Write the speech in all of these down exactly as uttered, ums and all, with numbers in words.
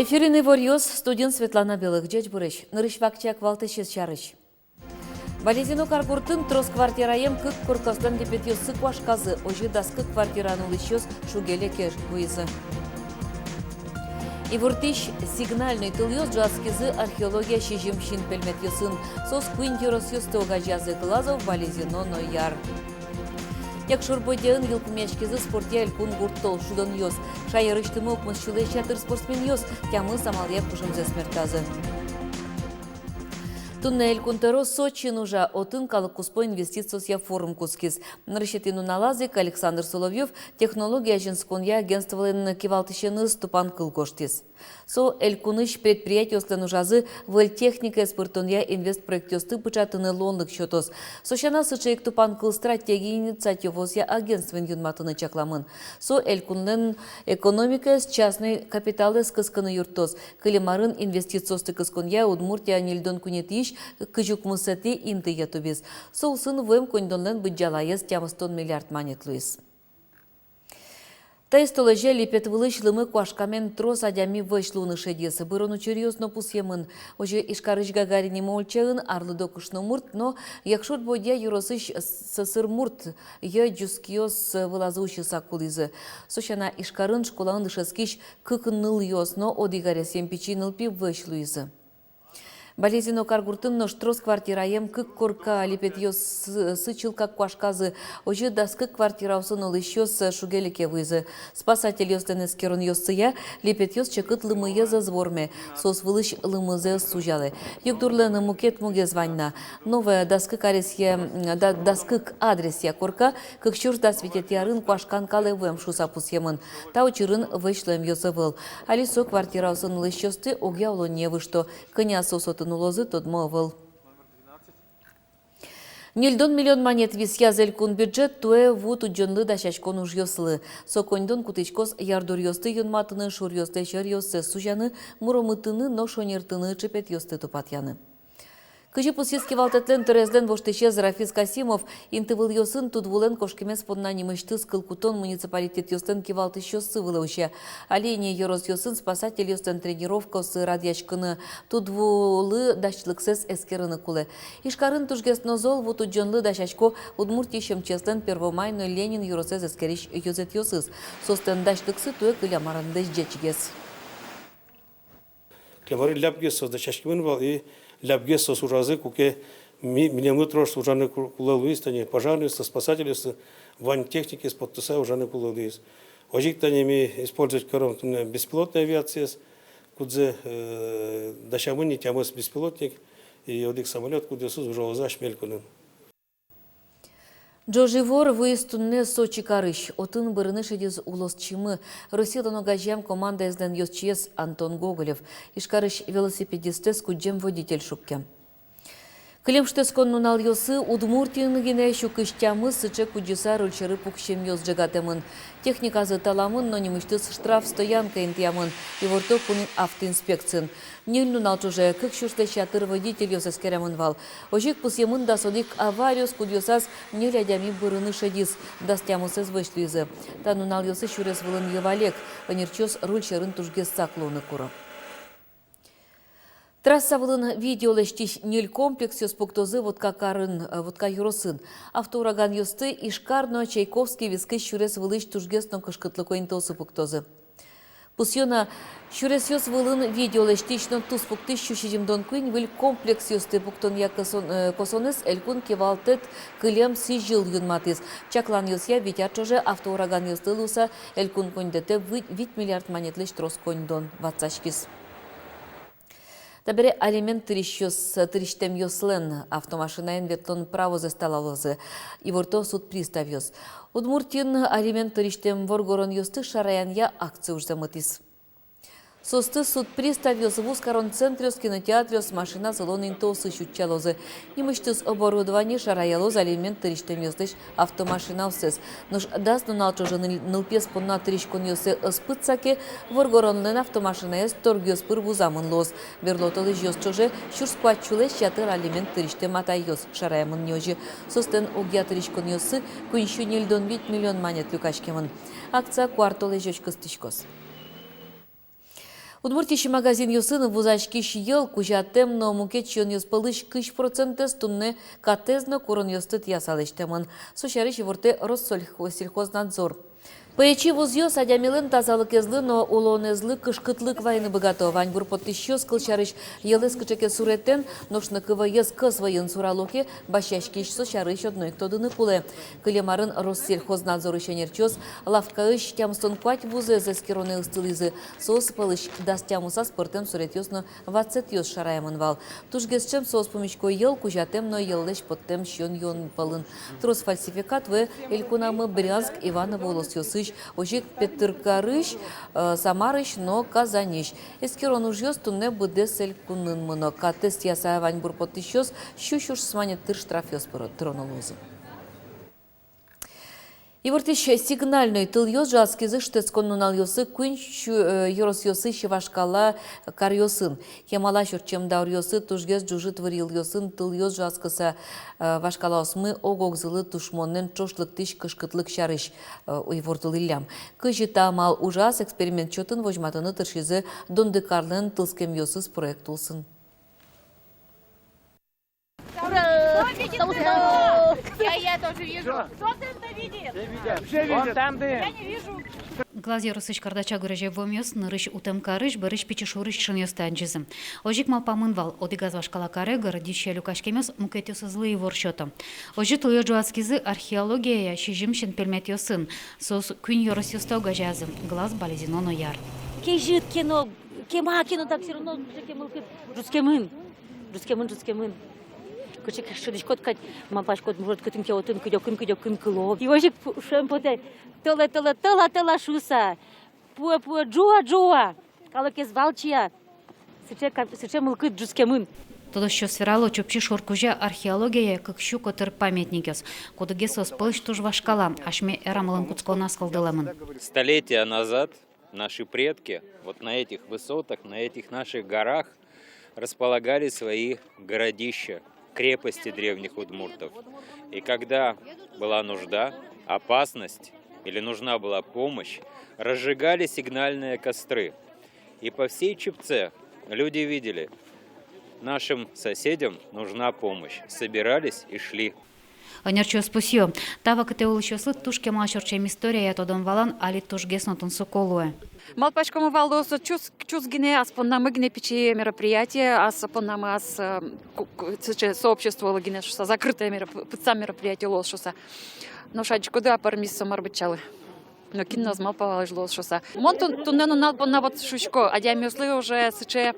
Эфирын иворъёс, студиын Светлана Белых. Ӟечбуресь! Нырысь вакчияк валтӥсез сярысь. Балезино каргуртын трос квартираем кык коркаослэн липетъёссы куашказы, озьы дас кык квартираын улӥсьёс шуге-леке вуизы. Ивортӥсь сигнальной тылъёс ӝуатскизы археология сизьым синпельметъёсын. Соос куинь ёросъёсты огазеязы: Глазов, Балезино но Яр. Якшур-Бӧдьяын йылпумъяськизы спортъя элькун гурт толшудонъёс. Шаерысьтымы укмыс сюлэсь ятыр спортсменъёс тямыс амалъя кужымзэс мертазы. Туннэ Элькун тӧро Сочиын ужа, отын калык куспо инвестициосъя форум кутскиз. Нырысетӥ нуналаз ик Александр Соловьёв технология азинсконъя агентстволэн кивалтӥсеныз тупанкыл гожтӥз. Со элькунысь предприятиослэн ужазы выль техникаез пыртонъя инвестпроектъёсты пыӵатыны луонлык сётоз. Со сяна, сыӵе ик тупанкыл стратегия инициативаосъя агентствоен юнматыны чакламын. Со элькунлэн экономикаез частной капиталэз кыскыны юрттоз. Кылем арын инвестициосты кысконъя Удмуртия ньыльдон куинетӥысь кызь укмысэтӥ интые тубиз. Со улсын вуэм коньдонлэн быдӟалаез тямыстон миллиард манет луиз. Таиз толэзе липет вылысь лымы куашкамен трос адями вӧсь луыны шедиз. Бырон учыръёс но пусъемын. Озьы Ижкарысь Гагарин нимо ульчаын арлыдо кышномурт но Якшур-Бӧдья ёросысь сӧсырмурт йӧӟускиос вылазы усьыса кулӥзы. Со сяна, Ижкарын школаын дышетскись кык нылъёс но одӥг аресъем пичи нылпи вӧсь луизы. Балезино каргуртын нош трос квартираем кык корка липетъёссы чылкак куашказы, озьы дас кык квартираосын улӥсьёс шуге-леке вуизы. Спасательёслэн эскеронъёссыя, липетъёс чекыт лымыез ӧз вормэ, соос вылысь лымызэ ӧз сузялэ. Югдурлэн мукет мугез вань на. Новая дас кык аресъя, да-, дас кык адресъя корка кык сюрс дас витетӥ арын куашкан калэ вуэм шуыса пусъемын. Та учырын вӧсь луэмъёс ӧвӧл. Али со квартираосын улӥсьёсты огъя улонние выжто. Кӧня соос отын улозы, тодмо ӧвӧл. Ньыльдон миллион манет висъяз элькун бюджет туэ ву тудӟонлы дасяськон ужъёслы. Со коньдон кутӥськоз ярдуръёсты юнматыны, шуръёслэсь ӧръёссэс сузяны, муромытыны но шонертыны чыпетъёсты тупатъяны. Кызьы пусйиз кивалтэтлэн тӧрезлэн воштӥсез Рафис Касимов, интывылъёсын тудвулэн кошкемез понна нимысьтыз кыл кутон муниципалитетъёслэн кивалтӥсьёссы вылэ усе. Али ини ёросъёсын спасательёслэн тренировкаоссы радъяськыны, тудвулы дасьлыксэс эскерыны кулэ. Ижкарын тужгес но зол ву тудӟонлы дасясько Удмуртиысь МЧС-лэн Первомай но Ленин ёросэз эскерись ёзэтъёсыз. Соослэн дасьлыксы туэ кылем арынлэсь ӟечгес. Кылем арын лябгес соос дасяськемын вал, и лябгес соос ужазы, куке ми-, милемлы трос ужаны ку-, кулэ луиз, тани пожарныйёслы, спасательёслы вань техникаез поттыса ужаны кулэ луиз. Озьы ик тани ми использовать каром туннэ беспилотной авиациез, кудзэ, э, дасямын ни тямыс беспилотник и одӥг самолёт, кудъёсыз ужалозы асьме элькунын. Ӝож ивор вуиз туннэ Сочи карысь. Отын бырыны шедиз улосчимы, Россилэн огазеям командаезлэн ёзчиез Антон Гоголев. Ижкарысь велосипедистэз кудӟем водитель шуккем. Кылем шутэтскон нуналъёсы Удмуртиын гинэ сю кызь тямыс сыӵе кудӟыса руль сьӧры пуксемъёс ӝегатэмын. Техниказы таламын но нимысьтыз штраф стоянка интыямын, иворто кун автоинспекциын. Ньыль нунал ӵоже кык сюрслэсь ятыр водительёс эскеремын вал. Озьы ик пусъемын дас одӥг авариос, кудъёсаз ньыль адями бырыны шедиз, дас тямысэз вӧсь луизы. Та нуналъёсы сюрес вылын йӧвалег, ӧнерчиос руль сьӧрын тужгес сак луыны куро. Трасса вылын видео лэсьтӥсь ньыль комплексъёс пуктозы Вотка карын, э, Вотка ёросын. Автоураганъёсты Ижкар но Чайковский вискысь сюрес вылысь тужгес но кышкытлыко интыосы пуктозы. Пусъёно, сюресъёс вылын видео лэсьтӥсь но туспуктӥсь сю сизьымдон куинь выль комплексъёсты пуктонъя кӧсон-, э, косонэз элькун кивалтэт кылем сӥзьыл юнматӥз. Чакланъёсъя, вить ар ӵоже автоураганъёслы луыса элькун коньдэтэ вить, вить миллиард манетлэсь трос коньдон ватсаськиз. Табере алимент тырисьёс, тырисьтэмъёслэн автомашинаен ветлон правозэс талалозы, иворто суд приставъёс. Удмуртиын алимент тырисьтэм воргоронъёсты шараянъя акция ужзэ мытӥз. Соосты суд приставъёс вузкарон центръёс, кинотеатръёс, машина сылон интыосысь утчалозы. Нимысьтыз оборудование шараялоз алимент тырисьтэмъёслэсь автомашинаоссэс. Нош дас нунал ӵоже ныл-, нылпиез понна тыриськонъёссэ ӧз пытса ке, воргоронлэн автомашинаез торгъёс пыр вузамын луоз. Берло толэзьёс ӵоже сюрс куать сюлэсь ятыр алимент тырисьтэм атайёс шараямын ни озьы. Соослэн огъя тыриськонъёссы куинь сю ньыльдон вить миллион манет люкаськемын. Акция куартолэзёзь кыстӥськоз. Удмуртиысь магазинъёсын вузаськись йӧл, кузятэм но мукет сиёнъёс пӧлысь кызь процентэз туннэ катэз но куронъёсты тӥяса лэсьтэмын. Со сярысь ивортэ Россельхознадзор. Пӧечи вузъёс адямилэн тазалыкезлы но улонэзлы кышкытлык вайыны быгато. Ваньбур поттӥсьёс, кылсярысь, йӧлэз кыӵе ке суретэн, нош но кывоез кӧс вӧйын сурало ке, басьяськись со сярысь одно ик тодыны кулэ. Кылем арын Россельхознадзорысь ӧнерчиос лавкаысь тямыстон куать вузэз эскеронэ ыстылӥзы. Соос пӧлысь дас тямысаз пӧртэм суретъёс но ватсэтъёс шараямын вал. Тужгес ӵем соос пумисько йӧл, кузятэм но йӧллэсь поттэм сиён-юон пӧлын. Трос фальсификат вуэ элькунамы Брянск, Иваново улосъёсысь, озьы ик Петыркарысь, э, Самарысь но Казаньысь. Эскерон ужъёс туннэ быдэс элькунын мыно. Катэз тӥяса ваньбур поттӥсьёс сю сюрс манет тыр штрафъёс пыр-, тыроно луозы. Ивортӥсь сигнальной тылъёс ӝуатскизы шутэтскон нуналъёсы куинь сю-, э, ёросъёсысь вашкала каръёсын. Кемалась ортчем дауръёсы тужгес ӝужыт вырйылъёсын тылъёс ӝуатскыса, э, вашкалаосмы ог-огзылы тушмонэн ӵош лыктӥсь кышкытлык сярысь, э, ивортылӥллям. Кызьы та амал ужаз, эксперимент чотын возьматыны тыршизы Дондыкарлэн «Тылскемъёсыз» проект улсын. Ура! Кто видит? Я, я тоже вижу. Кто это видит? Вон там дым. Я не вижу. Глаз ёросысь Кардача гурезе вуэмъёс нырысь утэм карысь, бӧрысь Пичи Шурысь шонъёсты адӟизы. Озьы ик малпамын вал, одӥгаз вашкала каре городище люкаськемъёс мукетъёсызлы ивор сёто. Озьы тылъёс ӝуатскизы археологияя сизьым синпельметъёсын. Соос куинь ёросъёсты огазеязы: Глаз, Балезино но Яр. Кезьыт ке но, кема ке но, так всё равно кыӵе ке мылкыд ӝутскемын. Ӝутскемын, ӝутскемын. Кыӵе ке шӧдӥськод кадь, малпаськод, может, кытын ке отын кыдёкын, кыдёкын кыло. И озьы ик пу-, шуэм потэ: тӧлэ, тӧлэ, тӧла, тӧла шуыса. Пуэ, пуэ, ӝуа, ӝуа. Калыкез валче. Сыӵе ка-, сыӵе мылкыд ӝутскемын. Тодосчиос верало, Чупчи шур кузя археологияя кык сю котыр памятникъёс. Кудӥгез соос пӧлысь туж вашкала, асьме эрамылэн кутсконаз кылдылэмын. Столетия назад наши предки вот на этих высотах, на этих наших горах располагали свои городища, крепости древних удмуртов. И когда была нужда, опасность или нужна была помощь, разжигали сигнальные костры. И по всей Чепце люди видели: нашим соседям нужна помощь. Собирались и шли. Ӧнерчиос пусъё: та вакытэ улӥсьёслы туж кемалась ортчем история, тодон-валан али тужгес но тунсыко луэ. Малпаськомы вал, луоз со чус-, чус гинэ, ас поннамы гинэ пичи мероприятие, ас поннамы, ас, э, ку-, ку-, сыӵе сообществолы гинэ шуса, закрытое мероп-, пытсам мероприятие луоз шуса. Нош адӟиськоды, а пӧрмиз со мар быдӟалэ. Но кин но ӧз малпа вал, озьы луоз шуса. Мон тун-, туннэ нунал понна вот шуисько, адямиослы уже сыӵе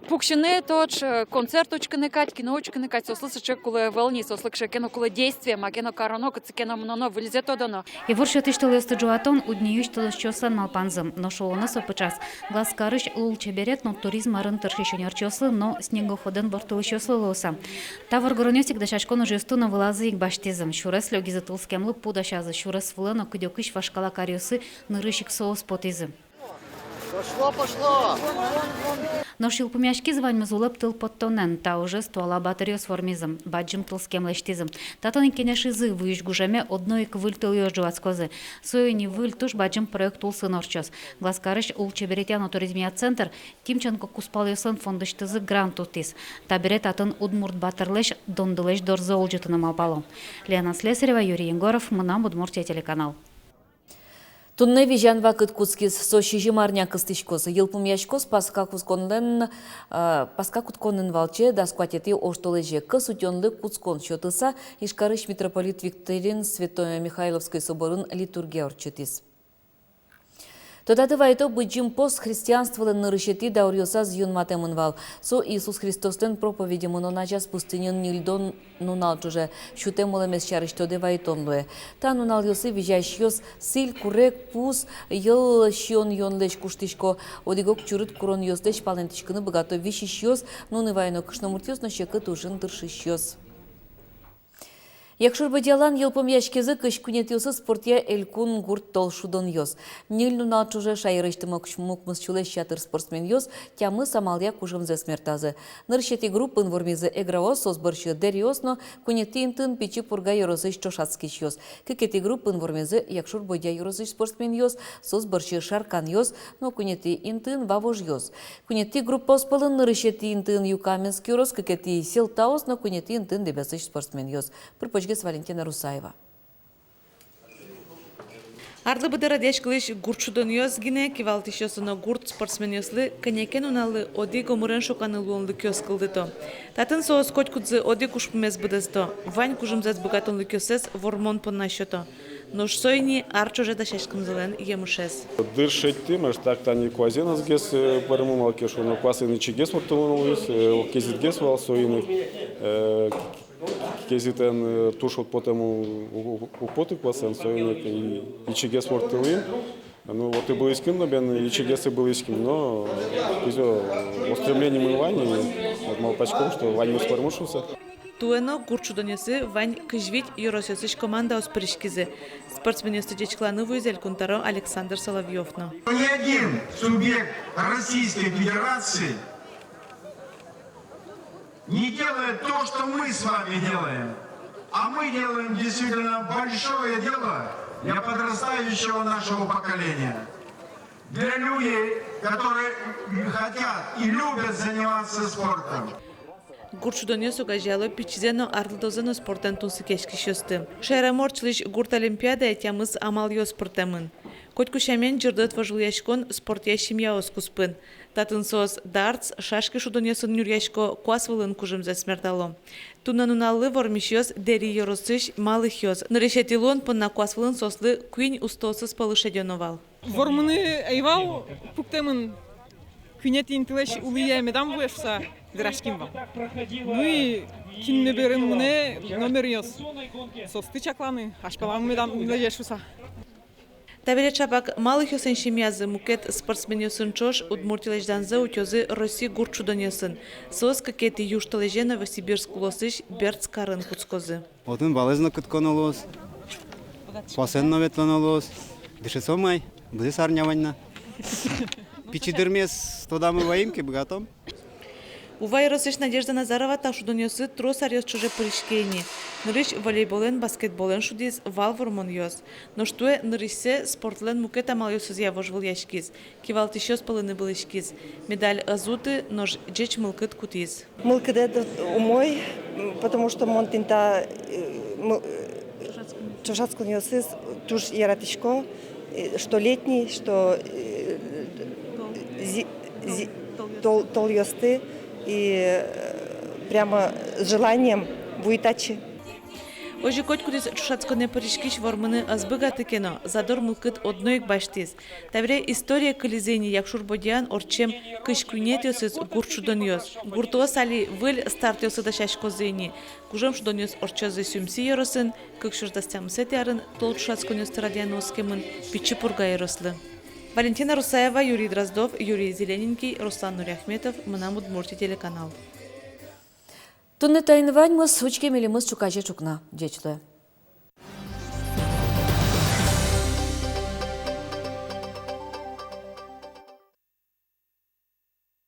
пуксьыны, тотш, э, концерт учкыны кадь, кино учкыны кадь, соослы сыӵе кулэ ӧвӧл ни, соослы кыӵе ке но кулэ действие, ма ке но кароно, кытчы ке но мыноно, выльзэ тодоно. Ивор сётӥсь тылъёсты ӝуатон — УдНИИысь тодосчиослэн малпанзы. Нош улонэ со пыӵаз Глаз карысь лулчеберет но туризм арын тыршись ӧнерчиослы но снегоходэн ворттылӥсьёслы луыса. Та воргоронъёс ик дасяськон ужъёсты но вылазы ик басьтӥзы. Сюрес лёгизы тылскемлы, пу дасязы. Сюрес вылэ но кыдёкысь вашкала каръёсы нырысь ик соос потӥзы. Пошло, пошло! Нош йылпумъяськиз ваньмыз улэп тыл поттонэн. Та ужез туала батыръёс вормизы, бадӟым тылскем лэсьтӥзы. Татын ик кенешизы, вуись гужеме одно ик выль тылъёс ӝуатскозы. Со ини выль, туж бадӟым проект улсын ортчоз. Глаз карысь лулчеберетъя но туризмъя центр Тимченко кузпалъёслэн фондысьтызы грант утӥз. Табере татын удмурт батырлэсь Дондылэсь дорзэ улӟытыны малпало. Лена Слесарева, Юрий Егоров, «Мынам Удмуртие» телеканал. Туннэ визян вакыт кутскиз, со сизьым арня кыстӥськоз. Йылпумъяськоз Паска кутсконлэн, э, Паска кутсконлэн валче, дас куатетӥ оштолэзе. Кӧс утёнлы кутскон сётыса, Ижкарысь митрополит Викторин Свято-Михайловской соборын литургия ортчытӥз. Тодады вайто, Быдӟым пост христианстволэн нырысетӥ дауръёсаз юнматэмын вал. Со Иисус Христослэн проповеди мынон азяз пустыньын ньыльдон нунал ӵоже сютэм улэмез сярысь тодэ вайтон луэ. Та нуналъёсы визясьёс сӥль, курегпуз, йӧл сиён-юонлэсь куштӥсько. Одӥг-ог чурыт куронъёслэсь палэнтӥськыны быгато висисьёс, нуны вайоно кышномуртъёс но секыт ужын тыршисьёс. Якшур-Бӧдьялэн йылпумъяськизы кызь куинетӥосыз спортъя элькун гурт толшудонъёс. Ньыль нунал ӵоже шаерысьтымы укмыс сюлэсь ятыр спортсменъёс тямыс амалъя кужымзэс мертазы. Нырысетӥ группаын вормизы эграос, соос бӧрсьы дэриос но куинетӥ интыын Пичи Пурга ёросысь ӵошатскисьёс. Кыкетӥ группаын вормизы Якшур-Бӧдья ёросысь спортсменъёс, соос бӧрсьы шарканъёс но куинетӥ интыын вавожъёс. Куинетӥ группаос пӧлын нырысетӥ интыын Юкаменск ёрос, кыкетӥ Сьӧлтаос но куинетӥ интыын Дэбесысь спортсменъёс. Пыр-почгес Валентина Русаева. Арлы быдэ радъяськылӥсь гурт шудонъёс гинэ кивалтӥсьёслы но гурт спортсменъёслы кӧня ке нуналлы одӥг омырен шоканы луонлыкъёс кылдыто. Татын соос котькудзы одӥг ужпумез быдэсто, вань кужымзэс, быгатонлыкъёссэс вормон понна сёто. Нош со ини ар ӵоже дасяськемзылэн емышез. Дыр шедьтӥм, аж так тани куазен ӧз гес, э, пӧрмы, малы ке шуоно, куасэн ичигес ворттылыны луиз, э, кезьытгес вал, соин ик, э, кезьытэн, э, туж уд потэм у-, у-, уг поты куасэн, соин ик и-, ичигес ворттылӥм. Ну, вот и былӥським но, бен, ичигес и былӥським но, кызьы устремлениемы вань, и вот малпаськом, что ваньмыз пӧрмоз шуыса. Туэ но гурт шудонъёсы вань кызь вить ёросъёсысь командаос пыриськизы. Спортсменъёсты ӟечкыланы вуиз Элькун тӧро Александр Соловьёв но. Ни один субъект Российской Федерации не делает то, что мы с вами делаем. А мы делаем действительно большое дело для подрастающего нашего поколения, для людей, которые хотят и любят заниматься спортом. Гурт шудонъёс огазеяло пичизэ но арлыдозэ но спортэн тунсыкъяськисьёсты. Шаерамы ортчылӥсь гурт олимпиадае тямыс амалъёс пыртэмын. Котьку сямен, ӟырдыт вожвылъяськон спортъя семьяос куспын. Татын соос дартс, шашки шудонъёсын нюръясько, куас вылын кужымзэс мертало. Туннэ нуналлы вормисьёс Дэри ёросысь Малыхъёс. Нырысетӥ луон понна куас вылын соослы куинь устоосыз пӧлы шедёно вал. Вормыны ӧй вал пуктэмын, куинетӥ интылэсь улӥе медам вуэ шуыса вераським вал. Ну и кин меберын мынэ номеръёс, соосты чакланы, азьпаламы медам лэзе шуыса. Табере ӵапак Малыхъёслэн семьязы мукет спортсменъёсын ӵош Удмуртилэсь данзэ утёзы Росси гурт шудонъёсын. Соос кыкетӥ южтолэзе Новосибирск улосысь Бердск карын кутскозы. Отын валэз но кытконо луоз, куасэн но ветлоно луоз. Дышетсом ай, быдэс арня вань на. Пичи дырмес тодамы ваем ке, быгатом. Ува ёросысь Надежда Назарова та шудонъёсы трос аръёс ӵоже пыриське ини. Нырысь волейболэн, баскетболэн шудӥз, вал вормонъёс. Нош туэ нырысьсэ спортлэн мукет амалъёсызъя вожвылъяськиз. Кивалтӥсьёс пӧлын ыбылӥськиз. Медаль ӧз уты, нош ӟеч мылкыд кутӥз. Мылкыдэ д-, умой, м, потому что мон тӥни та, э, м, э, ӵошатсконъёсыз туж яратӥсько, э, что летний, что, э, зи-, зи-, тол-, толъёсты, и, э, прямо с желанием вуи татчы. Озьы котькудӥз ӵошатсконэ пыриськись вормыны ӧз быгаты ке но, задор мылкыд одно ик басьтӥз. Табере историе кылизы ини Якшур-Бӧдьяын ортчем кызь куинетӥосыз гурт шудонъёс. Гуртъёс али выль стартъёслы дасяськозы ини. Гужем шудонъёс ортчозы Сюмси ёросын, кык сюрс дас тямысэтӥ арын тол ӵошатсконъёсты радъяны оскемын Пичи Пурга ёрослы. Валентина Русаева, Юрий Дроздов, Юрий Зелененький, Руслан Нуриахметов, «Мынам Удмуртие» телеканал. Туннэ таин ваньмыз. Учке милемыз ӵуказе ӵукна. Ӟеч луэ.